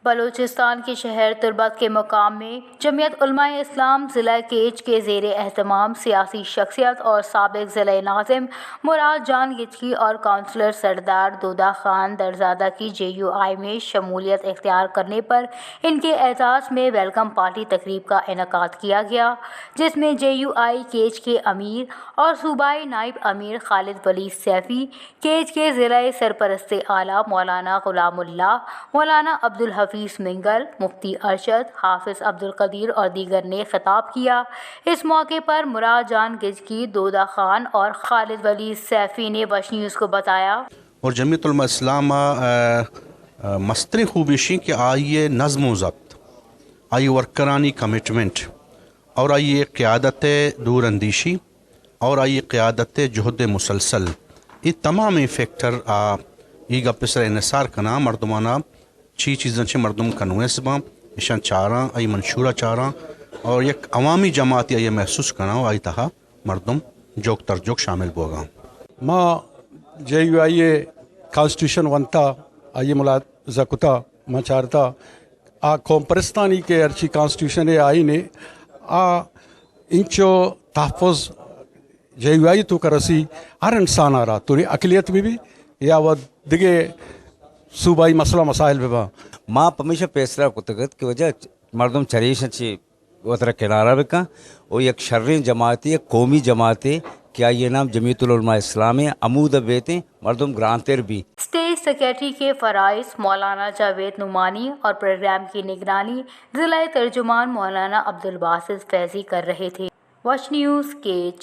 بلوچستان کے شہر تربت کے مقام میں جمعیت علماء اسلام ضلع کیچ کے زیر اہتمام سیاسی شخصیت اور سابق ضلع ناظم مراد جان گچکی اور کونسلر سردار دودا خان درزادہ کی جے یو آئی میں شمولیت اختیار کرنے پر ان کے اعزاز میں ویلکم پارٹی تقریب کا انعقاد کیا گیا، جس میں جے یو آئی کیچ کے امیر اور صوبائی نائب امیر خالد ولی سیفی، کیچ کے ضلع سرپرست اعلیٰ مولانا غلام اللہ، مولانا عبدالحفیظ منگل، مفتی ارشد، حافظ عبدالقدیر اور دیگر نے خطاب کیا۔ اس موقع پر مراد جان گچکی، دودا خان اور خالد ولی سیفی نے وش نیوز کو بتایا۔ اور جمعیت علماء اسلام ءِ، ءِ، ءِ مستریں خوبی ایشی کہ آئی ءِ نظم و ضبط، آئی ورکرانی کمٹمنٹ اور آئی قیادت ءِ دور اندیشی اور آئی قیادت ءِ جہد مسلسل، اے تمامیں فیکٹر آ اے گپ ءِ سرا انحصار کناں، مردمانا چی چیزاں چہ مردم کنوینس باں، ایشاں چاراں، آئی منشورا چاراں اور یک عوامی جماعتے آئی محسوس کناں و آئی تہا مردم جوک تر جوک شامل بوگاں۔ ما جے یو آئی ءِ کانسٹیٹیوشن ونتا، آئی ملاحظہ کتا، ما چارتا، آ قوم پرستانی کہ ہرچی کانسٹیٹیوشن ءِ آئین ءِ، آ انچو تحفظ جے یو آئی توکا رسی، ہر انسان ءَ را، تو اقلیت بہ بی یا و دگہ صوبائی مسئلہ مسائل بہ باں۔ ما پمیشا پیسلہ کتگ ات کہ واجہ مردم چریشاں چہ وترا کنارہ بکن و یک شریں جماعتے، یک قومی جماعتے کہ آئی نام جمعیت العلماء اسلام ءِ، ہمود بیتیں مردم گرانتر بی۔ اسٹیج سیکرٹری کے فرائض مولانا جاوید نعمانی اور پروگرام کی نگرانی ضلع ترجمان مولانا عبدالباسط فیضی کر رہے تھے۔ وش نیوز کیچ۔